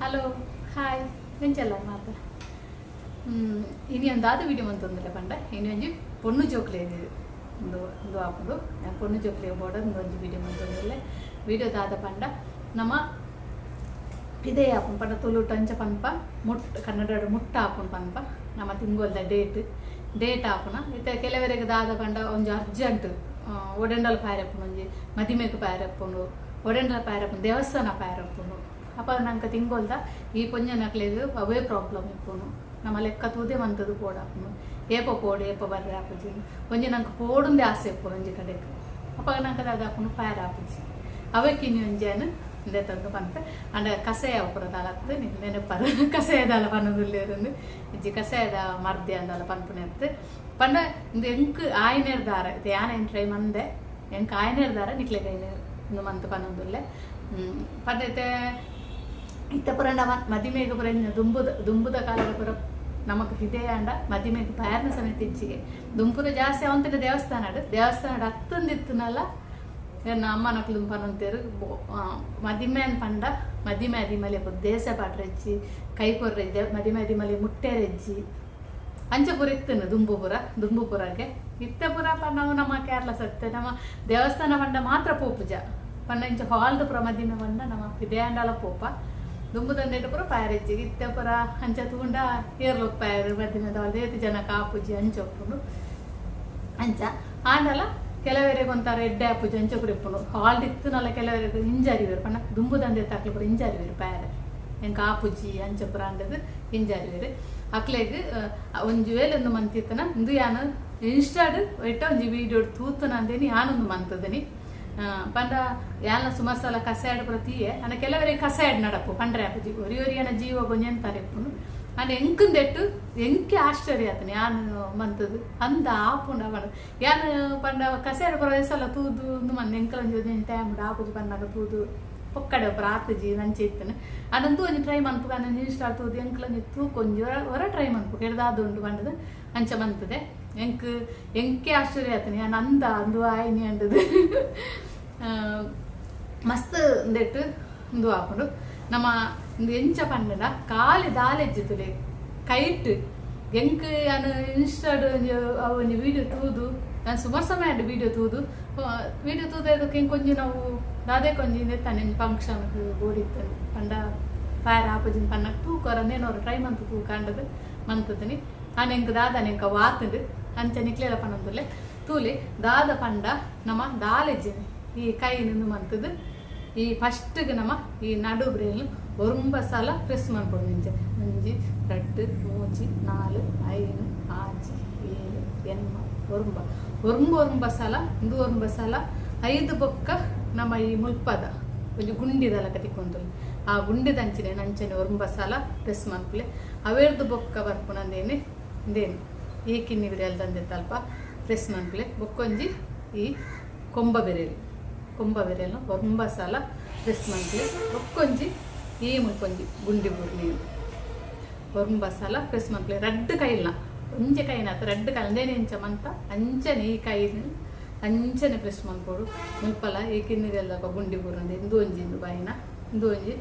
Hello, hi, ಎಂಚಲ್ಲ ಮಾತ? ಇನಿ ಒಂದಾದ ವಿಡಿಯೋ ಮಂತೊಂದುಲ್ಲೆ ಪಂಡ, ಇನಿ ಒಂಜಿ ಪೊಣ್ಣು ಜೋಕ್ಲೆಗ್ ಉಂದು ಉಂದು ಆಪುಂಡು. ಪೊಣ್ಣು ಜೋಕ್ಲೆಗ್ ಬೋಡ ಉಂದು ಒಂಜಿ ವಿಡಿಯೋ ಮಂತೊಂದುಲ್ಲೆ. ವಿಡಿಯೋ ದಾದ ಪಂಡ, ನಮ ಪಿದಯಿ ಆಪುಂಡು ಪಂಡ ತುಳುಟು ಅಂಚ ಪನ್ಪ, ಮುಟ್ ಕನ್ನಡಡ್ ಮುಟ್ಟ ಆಪುಂಡು ಪನ್ಪ. ನಮ ತಿಂಗೊಲ್ದ ಡೇಟ್ ಡೇಟ್ ಆಪುನ. ಇತ್ತೆ ಕೆಲವರೆಗ್ ದಾದ ಪಂಡ ಒಂಜಿ ಅರ್ಜೆಂಟ್ ಒಡೆಂಡಲ ಪಾಯರೆ ಉಪ್ಪುಂಡು, ಒಂಜಿ ಮದಿಮೆಗ್ ಪಾಯರೆ ಉಪ್ಪುಂಡು, ಒಡೆಂಡಲ ಪಾಯರೆ ಉಪ್ಪುಂಡು, ದೇವಸ್ಥಾನ ಪಾಯರೆ ಉಪ್ಪುಂಡು. ಅಪಗ ನಂಕ ತಿಂಗೊಲ್ದ ಈ ಪೊಂಜನಕ್ಲೆಗ್ ಅವೇ ಪ್ರಾಬ್ಲಮ್ ಇಪ್ಪುನು. ನಮ ಲೆಕ್ಕ ತೂದೇ ಮಂತುದು ಪೋಡಾಪುನು, ಏಪ ಪೋಡು ಏಪ ಬರ್ರೆ ಆಪುಜಿ. ಒಂಜಿ ನಂಕ್ ಪೋಡುಂದೇ ಆಸೆ ಇಪ್ಪುನು ಒಂಜಿ ಕಡೆಕ್, ಅಪಗ ನಂಕ್ ದಾದ ಆಪುಂಡು, ಪಾಯರೆ ಆಪುಜಿ. ಅವೆಕ್ ಇನಿ ಒಂಜಿ ಯಾನ್ ಉಂದೆತೊಂದು ಪನ್ಪೆ. ಆಂಡ ಕಸಯ ಪೂರ ದಾಲ ಅತ್ತ್, ನಿಕ್ಲ್ ನೆನಪರ್ ಕಸಯ ದಾಲ ಪನೊಂದುಲ್ಲೆರ್. ಇಜ್ಜಿ, ಕಸಯದ ಮರ್ದ್ ದಾಲ ಪನ್ಪುನೆ ಅತ್ತ್. ಪಂಡ ಉಂದು ಎಂಕ್ ಆಯಿನೆರ್ದಾರ, ಇತ್ತೆ ಯಾನ್ ಏನ್ ಟ್ರೈ ಮಂದೆ, ಎಂಕ್ ಆಯಿನೆರ್ದಾರ ನಿಕ್ಲೆಗ್ ಐನ್ ಉಂದು ಮಂತ್ ಪನೊಂದುಲ್ಲೆ. ಪಂಡ ಇತ್ತೆ ಇತ್ತೆ ಪೂರ ನಮ ಮದಿಮೆಗ್ ಪೂರ ದುಂಬುದ ದುಂಬುದ ಕಾಲದ ಪೂರ ನಮಕ್ ಪಿದಯಿ ಆಂಡ ಮದಿಮೆಗ್ ಪಾರ್ನ ಸಮೇತ ಇಜ್ಜಿಗೆ. ದುಂಬುದ ಜಾಸ್ತಿ ಅವಂತಿನ ದೇವಸ್ಥಾನಡ್ ದೇವಸ್ಥಾನಡ್ ಅತ್ತಂದಿತ್ತುನಲ ಎನ್ನ ಅಮ್ಮನಕ್ಲು ಪನೊಂತೆರ್, ಮದಿಮೆ ಪಂಡ ಮದಿಮೆ ಅದಿಮಲೆ ದೇಸ ಪಾಡ್ರೆಜ್ಜಿ, ಕೈ ಕೊರ್ರೆಜ್ಜಿ, ಮದಿಮೆ ಅದಿಮಲೆ ಮುಟ್ಟೆರೆಜ್ಜಿ, ಅಂಚ ಪೂರ ಇತ್ತುಂಡು ದುಂಬು ಪೂರ ದುಂಬು ಪೂರಗೆ. ಇತ್ತೆ ಪೂರ ಪಂಡ ನಮ್ಮ ಕೇರ್ಲೆಸ್ ಅತ್ತೆ. ನಮ್ಮ ದೇವಸ್ಥಾನ ಪಂಡ ಮಾತ್ರ ಪೋಪುಜ. ಪಂಡ ಇಂಚ ಹಾಲ್ಡ್ ಪೂರ ಮದಿಮೆ ಪಂಡ ನಮ್ಮ ಪಿದಯಿ ಆಂಡಲ ಪೋಪ. ದುಂಬು ತಂದೆಟ್ ಪೂರ ಪಾಯರೆಜ್ಜಿಗೆ. ಇತ್ತೆ ಪೂರ ಅಂಚ ತೂಂಡ ಏರ್ಲೊಕ್ ಪಾಯರು ಮದಿಮೆದ ಏತ್ ಜನ ಕಾಪುಜಿ ಅಂಚ ಉಪ್ಪುಂಡು. ಅಂಚ ಆಂಡಲ ಕೆಲವರೆಗ್ ಒಂಥರ ಎಡ್ಡೆ ಆಪುಜಿ, ಅಂಚ ಪೂರ ಇಪ್ಪುಂಡು. ಹಾಲ್ಡ್ ಇತ್ತುನಲ ಕೆಲವರೆಗ್ ಹಿಂಜರಿವೆರ್. ಪಂಡ ದುಂಬು ದಂದೆ ತಕ್ಲು ಪೂರ ಹಿಂಜರಿವೆರ್ ಪಾಯರೆ, ಎಂಕ್ ಆಪುಜಿ ಅಂಚ ಪೂರ ಅಂಡದು ಹಿಂಜರಿವೆರ್. ಅಕ್ಲೆಗ್ ಒಂಜಿ ವೇಳೆ ಉಂದು ಮಂತಿತ್ತನ, ಉಂದು ಯಾನ್ ಇನ್ಸ್ಟಾಡ್ ಒಯ್ಟ ಒಂಜಿ ವೀಡಿಯೋ ತೂತುನ ಅಂದೇನಿ ಯಾನ್ ಉಂದು ಮಂತುದಿನಿ. ಪಂಡ ಯಾನ್ಲ ಸುಮಾರು ಸಲ ಕಸಾಯಡ್ ಪೂರ ತೀಯೆ. ಆಂಡ ಕೆಲವರಿಗೆ ಕಸಾಯಡ್ ನಡಪು ಪಂಡ್ರೆ ಆಪುಜಿ, ಒರಿ ಒರಿಯನ ಜೀವ ಒಂಜೆಂತಾರೆ ಇಪ್ಪುಂಡು. ಆಂಡ ಎಂಕುಂದೆಟ್ಟು ಎಂಕೆ ಆಶ್ಚರ್ಯ ಆತನೆ ಯಾನ್ ಮಂತುದು ಅಂದ ಆಪುಂಡ ಪಂಡ. ಯಾನ್ ಪಂಡ ಕಸಾಯಡ್ ಪೂರ ಸಲ ತೂದು ಉಂದು ಮಂದ ಎಂಕಲ ಒಂಜಿ ಒಂಜಿ ಟೈಮ್ ಆಪುಜಿ ಪನ್ನಾಗ ತೂದು ಪೊಕ್ಕಡೆ ಪೂರ ಆತುಜಿ ಅಂಚ ಇತ್ತುಂಡು. ಆಂಡ ಉಂದು ಒಂಜಿ ಟ್ರೈ ಮನ್ಪುಗ ಅಂದ್ ಇನ್ಸ್ಟಾ ತೂದು ಎಂಕಲ ಒಂಜಿ ತೂಕು ಒಂಜಿ ಒರ ಟ್ರೈ ಮನ್ಪುಗ ಎಡ್ದಾದ ಉಂಡು ಪಂಡದು ಅಂಚ ಮಂತುದೆ. ಎಂಕ್ ಎಂಕೆ ಆಶ್ಚರ್ಯ ಆತನೆ ಯಾನ್ ಅಂದ ಅಂದು ಆಯಿನಿ ಅಂಡದು. ಮಸ್ತ್ ಉಂದೆಟ್ ಉಂದು ಆಪುಂಡು. ನಮ ಉಂದು ಎಂಚ ಪಂಡಡ ಖಾಲಿ ದಾಲೆಜ್ಜಿ ತುಲೆ ಕೈಟ್. ಎಂಕ್ ಯಾನ್ ಇನ್ಸ್ಟಾಡ್ ಒಂಜಿ ಅವು ಒಂಜಿ ವೀಡಿಯೋ ತೂದು, ಯಾನ್ ಸುಮಾರು ಸಮಯ ಆಂಡ್ ವೀಡಿಯೋ ತೂದು. ವೀಡಿಯೋ ತೂದು ಅದಕ್ಕೆ ಎಂಕ್ ಒಂಜಿ ನಾವು ದಾದೆಕ್ ಒಂಜಿ ಇಂದೆತ್ತಾನೆ ಒಂಜಿ ಫಂಕ್ಷನ್ ಬೋಡಿತ್ತುಂಡು ಪಂಡ ಪಾಯರ ಆಪುಜಿಂದ್ ಪನ್ನಗ ತೂಕೊರ ಅಂದೇನೊರ ಟ್ರೈ ಮಂತ್ ತೂಕ ಅಂಡದು ಮಂತುದಿನಿ. ಆಂಡ ಎಂಕ್ ದಾದನೆ ಎಂಕ್ ಅವು ಆತುಂಡು, ಅಂಚ ನಿಕ್ಲೆಲ ಪನೊಂದುಲ್ಲೆ ತೂಲೆ. ದಾದ ಪಂಡ ನಮ ದಾಲೆಜ್ಜಿನಿ ಈ ಕೈನ್ ಉಂದು ಮಂತುದು ಈ ಫಸ್ಟ್ಗ್ ನಮ ಈ ನಡು ಬ್ರೇಲ್ ಒರುಂಬ ಸಲ ಪ್ರೆಸ್ ಮನ್ಪೊಡು ಇಂಚ. ಒಂಜಿ, ರಡ್ಡ್, ಮೂಜಿ, ನಾಲ್, ಐನ್, ಆಜಿ, ಏಳ್, ಎನ್ಮ, ಒರುಂಬ. ಒರುಂಬ ಒರುಂಬ ಸಲ ಉಂದು ಒರುಂಬ ಸಲ ಐದು ಬೊಕ್ಕ ನಮ ಈ ಮುಲ್ಪದ ಒಂಜಿ ಗುಂಡಿದ ಲೆಕ್ಕ ತಿಕ್ಕೊಂತುಂಡು, ಆ ಗುಂಡಿದಂಚಿನೆ ಅಂಚನೆ ಒರುಂಬ ಸಲ ಪ್ರೆಸ್ ಮನ್ಪುಲೆ. ಅವೆರ್ದ್ ಬೊಕ್ಕ ಬರ್ಪುನಂದೇನೆ ಇಂದೇನು ಈ ಕಿನ್ನಿ ಬಿರೆಲ್ ತಂದೆತ್ತಲ್ಪ ಪ್ರೆಸ್ ಮನ್ಪುಲೆ. ಬೊಕ್ಕೊಂಜಿ ಈ ಕೊಂಬ ಬೆರೆಲ್, ಕೊಂಬ ಬೆರೆಲ್ನ ಒರುಂಬ ಸಲ ಪ್ರೆಸ್ ಮನ್ಪುಲೆ. ಬೊಕ್ಕೊಂಜಿ ಈ ಮುಲ್ಪೊಂಜಿ ಗುಂಡಿ ಬೂರ್ನಿ ಒರುಂಬ ಸಲ ಪ್ರೆಸ್ ಮನ್ಪುಲೆ. ರಡ್ಡ್ ಕೈಲ್ನ, ಒಂಜಿ ಕೈನಾತ್, ರಡ್ಡ್ ಕೈ ಅಂದೇನೆ ಇಂಚ ಮಂತ ಅಂಚನೆ ಈ ಕೈನ್ ಅಂಚನೆ ಪ್ರೆಸ್ ಮನ್ಪೊಡು. ಮುಲ್ಪಲ ಈ ಕಿನ್ನಿದೆಲ್ಲ ಗುಂಡಿ ಬೂರ್ನಂದು ಇಂದು ಒಂಜಿ ಇಂದು ಬಾಯಿನ ಇಂದು ಒಂಜಿ.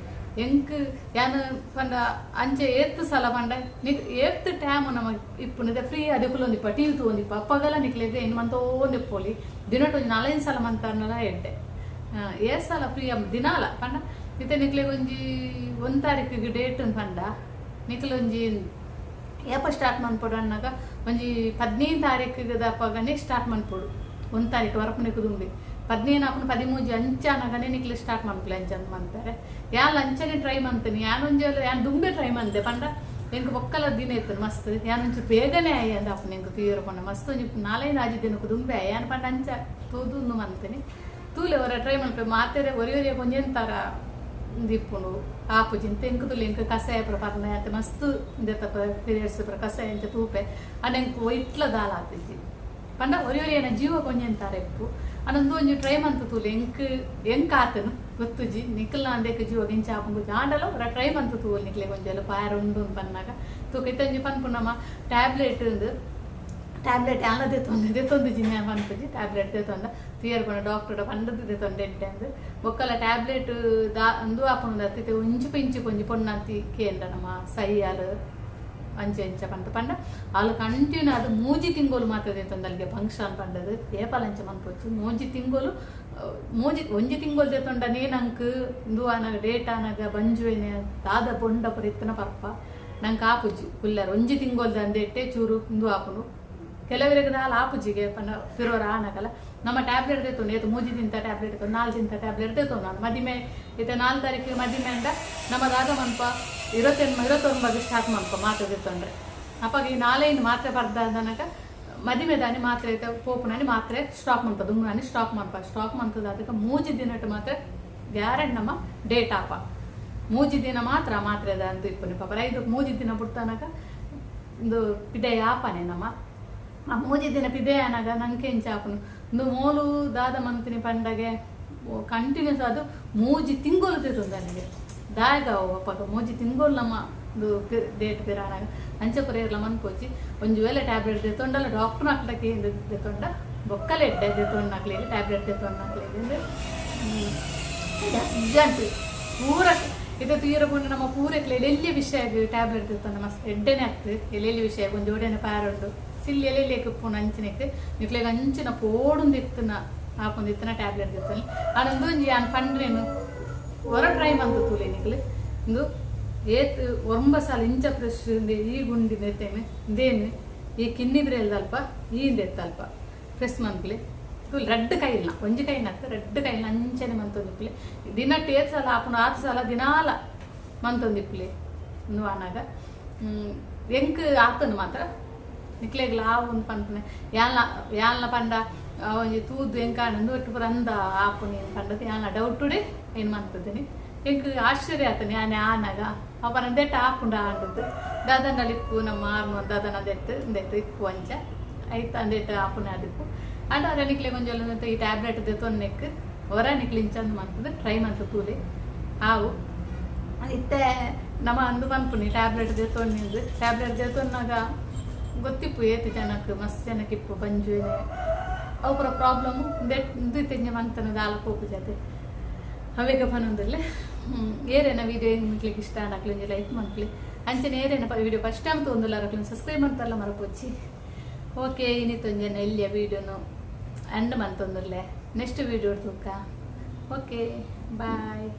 ಎಂಕ್ ಯಾನ್ ಪಂಡ ಅಂಚೆ ಏತ್ ಸಲ ಪಂಡ ನಿಕ್ ಏತ್ ಟೈಮ್ ನಮ ಇಪ್ಪುನದೆ ಫ್ರೀ ಆದ್ ಕುಲ್ಲೊಂದಿಪ್ಪ, ಟಿವಿ ತೂವೊಂದಿಪ್ಪ, ಅಪ್ಪಗಲ ನಿಕ್ಲೆಗ್ ಐನ್ ಮಂತೊಂದಿಪ್ಪೊಲಿ. ದಿನೊಟು ಒಂಜಿ ನಾಲೈನ್ ಸಲ ಮಂತರ್ಂಡಲ ಎಡ್ಡೆ. ಏತ್ ಸಲ ಫ್ರೀ ದಿನಾಲ ಪಂಡ ಇತ್ತೆ ನಿಕ್ಲೆಗ್ ಒಂಜಿ ಒಂಜಿ ತಾರೀಕಿಗ್ ಡೇಟ್ ಪಂಡ ನಿಕ್ಲ್ ಒಂಜಿ ಏಪ ಸ್ಟಾರ್ಟ್ ಮನ್ಪೊಡು ಅನ್ನಗ ಒಂಜಿ 15 ತಾರೀಕಿಗ್ ದಪಗನೆ ಸ್ಟಾರ್ಟ್ ಮನ್ಪೊಡು. ಒಂಜಿ ತಾರೀಕು ಬರ್ಪುನೆಕ್ ದುಂಬೆ 15 ಆಪುಂಡು, 13 ಅಂಚ ಆನಗನೆ ನಿಕ್ಲೆ ಸ್ಟಾರ್ಟ್ ಮನ್ಪುಲೆ. ಅಂಚ ಮನ್ಪೆರೆ ಯಾನ್ಲ ಅಂಚನೆ ಟ್ರೈ ಮಂತುನಿ. ಯಾನ್ ಒಂಜಿ ಯಾನ್ ದುಂಬೆ ಟ್ರೈ ಮಂತೆ. ಪಂಡ ಎಂಕ್ ಬೊಕ್ಕಲ ದಿನ ಇತ್ತುಂಡು ಮಸ್ತ್, ಯಾನ್ ಒಂಚೂರು ಬೇಗನೆ ಆಯೆ ಅಂದ್ ಆಪುಂಡು ಎಂಕ್ ತೂಯೆರೆ ಪಂಡ ಮಸ್ತ್ ಒಂಜಿ ನಾಲೈದು ಆಜಿ ದಿನಕ್ ದುಂಬೆ ಆಯೆ ಯಾನ್. ಪಂಡ ಅಂಚ ತೂದು ಉಂದು ಮಂತುನಿ. ತೂಲೆ ಒರ ಟ್ರೈ ಮನ್ಪೆ ಮಾತೆರೆ. ಒರಿ ಒರಿಯಗ್ ಒಂಜೆಂತರ ಉಂದು ಇಪ್ಪುಂಡು, ಆಪುಜಿ ಇಂತ. ಎಂಕ್ ತೂಲೆ ಎಂಕ್ ಕಷಾಯ ಪೂರ ಪರ್ನೆ ಅತ್ತೆ ಮಸ್ತ್ ಉಂದೆತ ಪೀರಿಯಡ್ಸ್ ಪೂರ ಕಷಾಯ ಇಂಚ ತೂಪೆ. ಆಂಡ ಎಂಕ್ ಒಯ್ಟ್ಲ ದಾಲ ಆತಿಜಿ. ಪಂಡ ಒರಿ ಒರಿಯನ ಜೀವಗ್ ಒಂಜೆಂತರ ಇಪ್ಪು. ಆಂಡ ಉಂದು ಒಂಜಿ ಟ್ರೈ ಮಂತ್ ತೂಲೆ. ಎಂಕ್ ಎಂಕ್ ಆತುಂಡು ಗೊತ್ತುಜಿ, ನಿಕಲ್ನ ಅಂದೆಕ್ ಜೀವಗ್ ಎಂಚ ಆಪುಂಡು ಗೊಜ್ಜಿ. ಆಂಡಲ ಒರ ಟ್ರೈ ಮಂತ್ ತೂವೊಲಿ. ನಿಕ್ಲೆಗ್ ಒಂಜಿ ಪಾಯರ ಉಂಡು ಪನ್ನಾಗ ತೂಕ. ಇತ್ತೆ ಒಂಜಿ ಪನ್ಪುಂಡು ನಮ್ಮ ಟ್ಯಾಬ್ಲೆಟ್ ಉಂದು. ಟ್ಯಾಬ್ಲೆಟ್ ಯಾನ್ಲ ದೆತ್ತೊಂದು ದೆತ್ತೊಂದಿಜ್ಜಿ ಯಾನ್ ಪನ್ಪುಜಿ. ಟ್ಯಾಬ್ಲೆಟ್ ದೆತ್ತೊಂಡ ತುಯರ್ ಪಂಡ ಡಾಕ್ಟರ್ಡ ಪಂಡದ್ ದೆತ್ತೊಂಡೆ ಎಡ್ಡೆ ಅಂದ್. ಬೊಕ್ಕಲ ಟ್ಯಾಬ್ಲೆಟ್ ದಾ ಉಂದು ಆಪುಂಡು ಅತ್ತಿತ್ತೆ ಒಂಜಿ ಪಿಂಚಿ ಒಂಜಿ ಪೊಣ್ಣಂತಿ ಕೇಂಡ ನಮ್ಮ ಸೈಯಾಲ್ ಅಂಚೆ ಇಂಚ ಪಂತ ಪಂಡ ಆಲ್ ಕಂಟಿನ್ಯೂ ಅದು ಮೂಜಿ ತಿಂಗೊಲು ಮಾತ್ರ ದೆತ್ತೊಂದು. ಅಲ್ಲಿಗೆ ಫಂಕ್ಷನ್ ಪಂಡದು ಏಪಲ ಅಂಚ ಮನ್ಪೊಚ್ಚು. ಮೂಜಿ ತಿಂಗೊಲು, ಮೂಜಿ ಒಂಜಿ ತಿಂಗೊಲು ದೆತ್ತೊಂಡನೇ ನಂಕ್ ಉಂದು ಆನಗ ಡೇಟ್ ಆನಗ ಬಂಜುವೆನೆ ದಾದ ಬೊಂಡ ಪೂರ ಇತ್ತನ ಪರ್ಪ ನಂಗೆ ಆಪುಜಿ ಕುಲ್ಲರ್. ಒಂಜಿ ತಿಂಗೊಲ್ದ ಅಂದೆಟ್ಟೆ ಚೂರು ಉಂದು ಆಪುಂಡು. ಕೆಲವರಿಗೆ ದಾಲ ಆಪುಜಿಗೆ ಪಂಡ ಪಿರೋರ ಆನಗಲ. ನಮ್ಮ ಟ್ಯಾಬ್ಲೆಟ್ ದೆತ್ತೊಂಡು ಏತು ಮೂಜಿ ದಿನತ ಟ್ಯಾಬ್ಲೆಟ್, 4 ದಿನತ ಟ್ಯಾಬ್ಲೆಟ್ ದೆತ್ತೊಂಡು. ನಾನು ಮದಿಮೆ ಇತ್ತೆ 4 ತಾರೀಕು ಮದಿಮೆ ಅಂಡ ನಮ್ಮ ದಾದ ಮನ್ಪ 28 29 ಸ್ಟಾರ್ಟ್ ಮನ್ಪ ಮಾತ್ರೆ ದೆತ್ತೊಂಡ್ರೆ. ಅಪಗ ಈ ನಾಲೈನು ಮಾತ್ರೆ ಬರ್ದಾದನಗ ಮದಿಮೆ ದಾನಿ ಮಾತ್ರೆ ಐತೆ ಪೋಪುನಾನಿ ಮಾತ್ರೆ ಸ್ಟಾಪ್ ಮನ್ಪ ದುಂಬುನಾನಿ ಸ್ಟಾಪ್ ಮನ್ಪ. ಸ್ಟಾಪ್ ಮಂತದ ಅದಕ್ಕೆ ಮೂಜಿ ದಿನಟ್ಟು ಮಾತ್ರ ಗ್ಯಾರಂಟಿ ನಮ್ಮ ಡೇಟ್ ಆಪ. ಮೂಜಿ ದಿನ ಮಾತ್ರ ಮಾತ್ರೆ ಅಂದು ಇಪ್ಪುನಿ ಪಾಪ. ಐದು ಮೂಜಿ ದಿನ ಬುಡ್ತಾನಗ ಇಂದು ಪಿದೆ ಆಪನೆ ನಮ್ಮ. ಆ ಮೂಜಿ ದಿನ ಪಿದೆ ಆನಗ ನಂಗೆ ಎಂಚ ಆಪುನು ಇಂದು ಮೋಲು ದಾದ ಮಂತಿನಿ ಪಂಡಗೆ ಕಂಟಿನ್ಯೂಸ್ ಅದು ಮೂಜಿ ತಿಂಗೊಲು ತಿರುಂದು ನನಗೆ ದಾಯಗ ಅವು. ಅಪಗ ಮೂಜಿ ತಿಂಗೊಲು ನಮ್ಮ ಇಂದು ಡೇಟ್ ಪಿರಾನಾಗ ಅಂಚ ಪುರ ಮನ್ಪೊಚ್ಚಿ. ಒಂಜಿ ವೇಳೆ ಟ್ಯಾಬ್ಲೆಟ್ ದೆತ್ತೊಂಡಲ ಡಾಕ್ಟರ್ ಅಕ್ಲಕ್ಕೆ ಇಂದು ದೆತ್ತೊಂಡ ಬೊಕ್ಕಲೆ ಎಡ್ಡೆ ದೆತ್ತೊಂಡು ಟ್ಯಾಬ್ಲೆಟ್ ದೆತ್ತೊಂಡು ಅರ್ಜೆಂಟ್ ಪೂರ ಇದು ತೀರ ಪುಂಡ ನಮ್ಮ ಪೂರಕ್ಲೆ ಎಲ್ಲಿ ವಿಷಯ ಟ್ಯಾಬ್ಲೆಟ್ ದೆತ್ತೊಂಡ ಮಸ್ತ್ ಎಡ್ಡೆನೆ ಆಗ್ತದೆ. ಎಲ್ಲೆಲ್ಲಿ ವಿಷಯ ಒಂಜಿ ಒಡೆನೆ ಪಾರುಂಡು ಸಿಲ್ಲಿ ಎಲ್ಲೆಲ್ಲಿ ಕುಪ್ಪುಂಡು ಅಂಚಿನೆಕ್ ನಿಕ್ಲೆಗ್ ಅಂಚಿನ ಪೋಡುಂದು ಇತ್ತನ ಆಪುಂದು ಇತ್ತನ ಟ್ಯಾಬ್ಲೆಟ್ ದೆತ್ತೊಂದು. ಆನಂದು ಒಂಜಿ ಯಾನ್ ಪಂಡ್ರೇನು ಒರ ಟ್ರೈ ಮಂತು ತೂಲೆ ನಿಕ್ಲೆ. ಇಂದು ಏತ್ ಒಂಬ ಸಾಲ ಇಂಚ ಫ್ರೆಶ್ ಇಂದೆ ಈ ಗುಂಡಿ ನೆತ್ತೇನು ಇಂದೇನು ಈ ಕಿನ್ನಿ ಬ್ರೇಲ್ದಲ್ಪ ಈ ಇಂದೆತ್ತಲ್ಪ ಪ್ರೆಸ್ ಮನ್ಪುಲೆ ತೂಲೆ. ರಡ್ಡ್ ಕೈಲ್ನ ಒಂಜಿ ಕೈನತ್ತು ರಡ್ಡ್ ಕೈಲ್ನ ಅಂಚನೆ ಮಂತೊಂದಿಪ್ಪುಲೆ. ದಿನಟ್ಟು ಏತ್ ಸಲ ಆಪುಂಡು ಆತ್ ಸಲ ದಿನಾಲ ಮಂತೊಂದಿಪ್ಪುಲೆ. ಇಂದು ಆನಾಗ ಎಂಕ್ ಆತನು ಮಾತ್ರ ನಿಕ್ಲೆಗ್ಲ ಆವು ಪನ್ಪುನೆ. ಯಾನ್ಲ ಯಾನ್ಲ ಪಂಡ ಒಂಜಿ ತೂದು ಎಂಕಾಂಡ ಉಂದು ಒಟ್ಟು ಪೂರ ಅಂದ ಆಪುನಿ ಪಂಡದು ಯಾನ್ಲ ಡೌಟುಡೆ ಏನು ಮಂತದಿನಿ. ಎಂಕ್ ಆಶ್ಚರ್ಯ ಆತನೆ ಯಾನೆ ಆನಾಗ ಅಪನ ದೆಟ್ಟ ಆಪುಂಡ ಆಂಡದ್ದು ದಾದನ ಇಪ್ಪು ನಮ್ಮ ಆರ್ಮ ದಾದನ ದೆಟ್ಟು ದೆಟ್ಟು ಇಪ್ಪು ಅಂಚ ಐತ ಅಂದೆಟ್ಟು ಆಪುನ ಅದಿಪ್ಪು. ಅಂಡ ಅರ ನಿಕ್ಲೆ ಒಂಜಿ ಈ ಟ್ಯಾಬ್ಲೆಟ್ ದೆತ್ತೊನ್ನೆಕ್ ಹೊರ ನಿಕ್ಲೆ ಇಂಚಂದು ಮಂತದ ಟ್ರೈ ಮಂತ ತೂಲೆ ಆವು. ಇತ್ತೆ ನಮ್ಮ ಅಂದು ಪನ್ಪುನಿ ಟ್ಯಾಬ್ಲೆಟ್ ದೆತ್ತೊನ್ನಿಂದು. ಟ್ಯಾಬ್ಲೆಟ್ ದೆತ್ತೊನ್ನಾಗ ಗೊತ್ತಿಪ್ಪು ಏತು ಜನಕ್ಕೆ ಮಸ್ತ್ ಜನಕ್ಕೆ ಇಪ್ಪು ಬಂಜುನೆ ಅವು ಪೂರ ಪ್ರಾಬ್ಲಮ್ ಇಂದು ತೆಂಜ ಮಂತನ ದಾಲ ಪೋಪು ಜಾತೆ ಅವೇಗ ಪನೊಂದುಲ್ಲೆ. ಏರೇನ ವೀಡಿಯೋ ನಿಕ್ಲೆಗ್ ಇಷ್ಟ ಆಂಡ ಒಂಜಿ ಲೈಕ್ ಮನ್ಪುಲೆ. ಅಂಚನೆ ಏರೇನ ವೀಡಿಯೋ ಫಸ್ಟ್ ಟೈಮ್ ತೂವೊಂದುಲ್ಲ ಅಕ್ಲೆನ್ ಸಬ್ಸ್ಕ್ರೈಬ್ ಮಂತಲ್ಲ ಮರಪೊಚ್ಚಿ. ಓಕೆ, ಇನಿತೊಂಜೆನ ಎಲ್ಲಿಯ ವೀಡಿಯೋನು ಎಂಡ್ ಮಂತೊಂದುಲ್ಲೆ. ನೆಕ್ಸ್ಟ್ ವೀಡಿಯೋ ತೂಕ. Okay, bye.